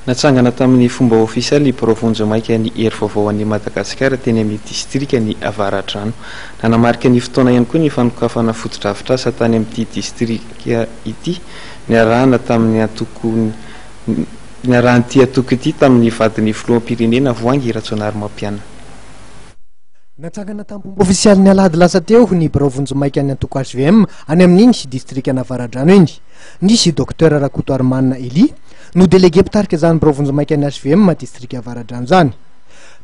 Natsangana tamin'ny fomba ofisialy ny birao vonjimaika ny Hery Vaovao an'i Madagasikara teny amin'ny distrikan'i Avaradrano. Nanamarika ny fotoana ihany koa ny fanokafana fotodrafitrasa tany amin'ity distrika ity niarahana tamin'ny antoko niarahan'ity antoko ity tamin'ny vadin'ny filoham-pirenena Voahangy Rajaonarimampianina. Natsangana tamin'ny fomba ofisialy ny alahady lasa teo ny birao vonjimaikan'ny antoko hvm any amin'iny distrikan'Avaradrano iny. Nisy Docteur Rakotoarimanana Elia no delege mpitarika izany birao vonjimaikan'ny hvm distrika Avaradrano izany.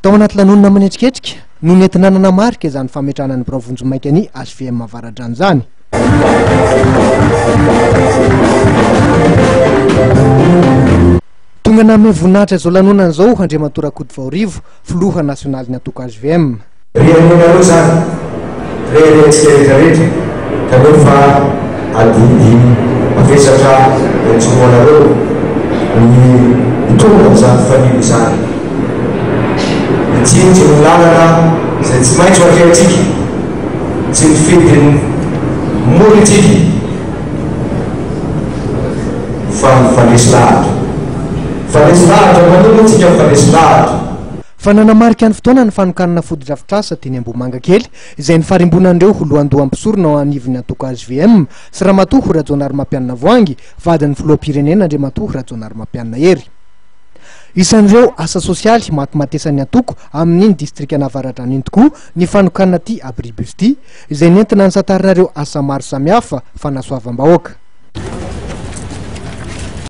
Tao anaty lanonana manetriketrika no nentina nanamarika izany fametrahana ny birao vonjimaikan'ny hvm Avaradrano izany. Tonga nanome voninahitra izao lanonana izao Andriamatoa Rakotovao Rivo, filoha nasionalin'ny antoko hvm. Reharehanareo izany, reharehantsika rehetra rehetra, kanefa adidy mavesatra iantsorohanareo ny hitondra an'izany fanilo izany. Hitsinjo ny lalana izay tsy maintsy ho atrehantsika, tsy mifidy ny mora isika fa mifandresy lahatra. Mifandresy lahatra, maninona isika mifandresy lahatra? Fa nanamarika ny fotoana ny fanokanana fotodrafitrasa teny Ambohimangakely, izay nifarimbonan'ireo lohandoham-pisorona ao anivon'ny antoko hvm sy Ramatoa Rajaonarimampianina Voahangy, vadin'ny filoham-pirenena Andriamatoa Rajaonarimampianina Hery. Isan'ireo asa sosialy matimatesan'ny antoko amin'iny distrikan'Avaradrano iny tokoa ny fanokanana ity abribus ity, izay nentina nisantarina ireo asa maro samihafa fanasoavam-bahoaka.